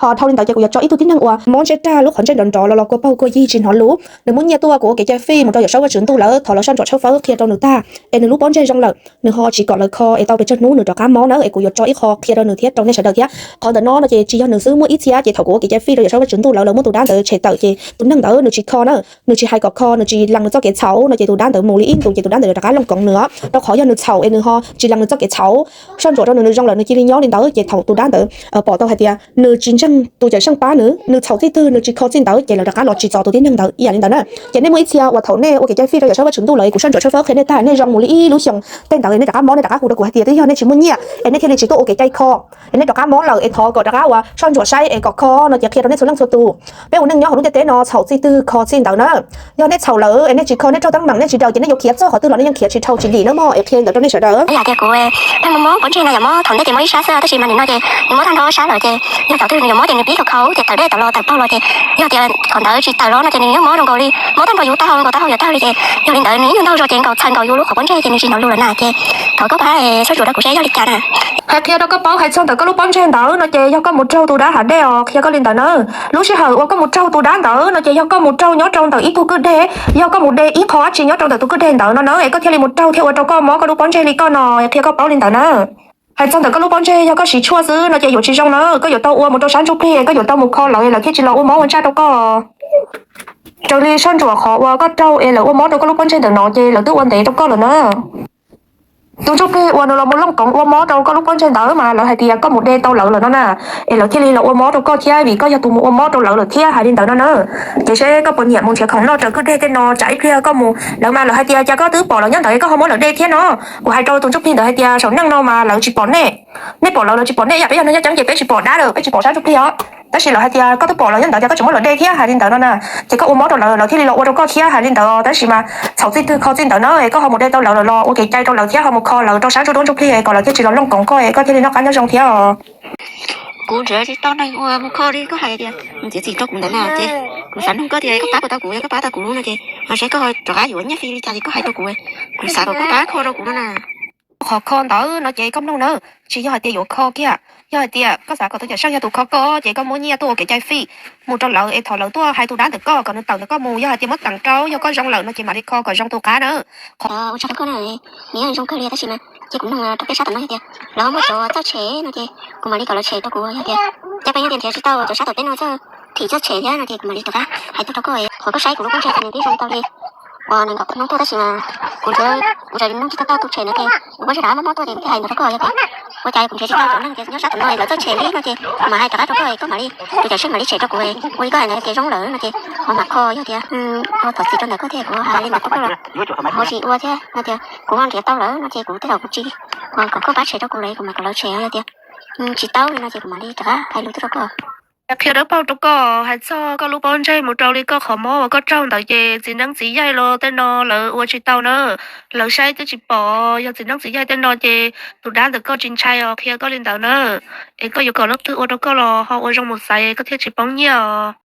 Ho dhau li ntawd ces kuv yuav tso ib tug tib neeg uas mob ntsej rag lub qhov ntsej nrov nrov los los kua paug kua yig tsis hnov lus, nws muab nyiaj tuaj kuv ua kev cai fij mus rau yawm saub Vaj Tswv Ntuj lawm thov lawv soj ntsuam tshawb fawb qhia rau nws tag es nws lub pob ntseg zoo lawm, nws ho tsis kom lawv kho es tau pes tsawg hnub nws rov qab mob na es kuv yuav tso ib qho qhia rau nws thiab rau nej sawv daws thiab. Qhov ntawm no no ces tsis yog nws xwb, muaj ib txhia ces thaum kuv ua kev cai fij rau yawm saub Vaj Tswv Ntuj lawm lawv muab tus dab ntawd tshem tawm ces tus neeg ntawd nws tsis kho na, nws tsis hais kom kho, nws tsis lees nws txoj kev txhaum no ces tus dab ntawd mus li ib ntus ces tus dab ntawd yuav rov qab looj koov nws os, rau qhov yog nws txhaum es nws ho tsis lees nws txoj kev txhaum, soj ntsuam rau nws nws zoo lawm nws cia li nyob li ntawd ces thaum tus dab ntawd pom tau hais tias nws tsis ntseeg tus cawm seej pab nws, nws txhaum txij twg nws tsis kho txij ntawd ces lawv rov qab los tsis txo tus tib neeg ntawd ib yam li ntawd na. Ces nej muaj ib txhia uas thaum nej ua kev cai fij rau yawm saub Vaj Tswv Ntuj lawm kuv soj ntsuam tshawb fawb qhia nej tag nej zoo mus li ib lub xyoos tej ntawd nej rov qab mob nej rov qab hu rau kuv hais tias twb yog nej tsis muaj nyiaj es nej thiaj li tsis tuaj ua kev cai kho es nej rov qab mob lawm es thov kom rov qab uas soj ntsuam saib es kom kho no ces qhia rau nej txhua leej txhua tus. Peb ua neej nyob hauv lub ntiaj teb no txhaum txij twg kho txij ntawd na. Yog nej txhaum lawm es nej tsis kho nej raug teeb meem nej tsis daws ces nej yuav khiav txog qhov twg los nej yeej khiav tsis dhau tsis dim nawb mog es qhia ntawd rau nej sawv daws. Yam tias kuv pheej muaj mob pob ntseg no yog mob thaum ntej ces mob ib sab xwb tab sis mas nim no ces nws mob tag nrho sab lawm ces yog thaum twg nws yuav mob ces nws pib khaus khaus ces tawm dej tawm los tawm paug los ces yog tias thaum ntawd tsis tawm los no ces nws yuav mob rau nkaus li, mob tag nrho yus taub hau nkaus taub hau yuav tag li ces yog li ntawd nws ib nyuag ntaug zog ces nkaus txhaws nkaus yus lub qhov pob ntseg ces nws tsis hnov lus lawm na ces thov koj pab soj ntsuam rau kuv seb yog li cas na. Hais qhia rau koj paub hais txog ntawm koj lub pob ntseg ntawd no ces yog koj mus raug tus dab hav dej os, qhia koj li ntawd na. Lub sij hawm uas koj mus raug tus dab ntawd no ces yog koj mus raug nyob rau ntawm ib tug kwj deg, yog koj mus de ib qho dab tsi nyob rau ntawm tus kwj deg ntawd no na es koj thiaj li mus raug thiaj ua rau koj mob koj lub pob ntseg li koj no, qhia koj paub li ntawd na. Hais txog ntawm koj lub pob ntseg yog koj siv tshuaj xwb no ces yuav tsis zoo na, koj yuav tau ua mus rau sab ntsuj plig, koj yuav tau mus kho lawv es lawv thiaj tsis los ua mob ua ntsaj rau koj. Raws li soj ntsuam qhov uas koj raug es lawv ua mob rau koj lub pob ntseg ntawm no ces lawv twb ua ntev rau koj lawm na. Tus ntsuj plig uas nws los mus looj koov ua mob rau koj lub pob ntseg ntawd mas lawv hais tias koj mus de tau lawv lawm no na, es lawv thiaj li los ua mob rau koj thiab vim koj yog tus mus ua mob rau lawv lawm thiab hais li ntawd no na. Ces seb koj puas nyiam mus nrhiav khoom noj raws kwj deg tej no tsam ib pliag koj mus lawv mas lawv hais tias cas koj twb pom lawv nyob ntawd koj ho muab lawv de thiab no. Kuv hais rau tus ntsuj plig ntawd hais tias saum neej no mas lawv tsis pom nej, nej pom lawv lawv tsis pom nej, yam peb yog neeg nyob ceeb ces peb tsis pom dab lawm peb tsis pom sab ntsuj plig os. Tab sis lawv hais tias koj twb pom lawv nyob ntawd cas koj tseem muab lawv de thiab hais li ntawd no na. Ces koj ua mob rau lawv lawv thiaj li los ua rau koj thiab hais li ntawd, tab sis mas txhaum txij twg kho txij ntawd na, koj ho mus de tau lawv lawm los ua kev cai rau lawv thiab ho mus kho lawv rau sab ntsuj duab ntsuj plig kom lawv thiaj tsis los looj koov koj es koj thiaj li noj qab nyob zoo thiab os. Kuv nrhiav tsis tau neeg uas mus kho li koj hais tias mus txiav txim rau kuv ntawd na ces kuv xav nug koj tias koj pab puas tau kuv, koj pab tau kuv no ces ho seb koj ho rov qab yuav nyiaj fij li cas ces koj hais rau kuv, kuv xav kom koj pab kho rau kuv no na. Qhov kho ntawd no ces koj mloog nawb, tsis yog hais tias yuav kho kiag, yog hais tias koj xav kom tus cawm seej yog tus kho koj ces koj muab nyiaj tuaj ua kev cai fij mus rau lawv es thov lawv tuaj hais tus dab ntawm koj kom nws tawm ntawm koj mus, yog hais tias muab teem rau yog koj zoo lawm no ces mam li kho kom zoo tus qab na. Qhov ua tsaug koj na, nws yeej zoo kawg li tab sis mas ces kuv mloog rau peb sab tom no yog tias lawv muaj cov txawj tshem no ces kuv mam li kom lawv tshem rau kuv, yog tias cas peb nyob tias nrhiav tsis tau cov sab tom peb no txawj thim txawj tshem thiab no ces kuv mam li rov qab hais tuaj rau koj. Qhov koj saib kuv lub pob ntseg ces nws twb zoo li tau li uas nees nkaum hnub tuaj tab sis mas kuv nrhiav kuv raws li mloog tsis tau tau tus tshem no ces kuv pob ntseg rov qab mob mob tuaj ces kuv thiaj hais ntawd rau koj. Yog tias ua cas kuv nrhiav tsis tau cov neeg ces nyob sab tom no lawv txawj tshem li no ces kuv mam hais rov qab rau koj, koj mam li tus cawm seej mam li tshem rau kuv. Ua li koj hais ntawd tias zoo lawm no ces kuv mam kho, yog tias ua thov txim rau ntawm koj thiab kuv hais li ntawd rau koj los ho tsis ua thiab no tias kuv ho nrhiav tau lawm no ces kuv tej zaum kuv tsis, kom koj pab tshem rau kuv lawm kuv mam kom lawv tshem, yog tias tsis tau li no ces kuv mam li rov qab hais lus tuaj rau koj. Qhia dawb paug rau koj hais txog koj lub pob ntseg mus rau li koj qhov mob uas koj raug ntawd ces txiv neeb txiv yaig los tej no lawv ua tsis tau na, lawv saib twb tsis pom. Yog txiv neeb txiv yaig tej no ces tus dab ntawm koj tsis ntshai os, qhia koj li ntawd na. Es koj yuav kom leej twg ua rau koj los ho ua zoo mus xaiv koj thiaj tsis poob nyiaj os.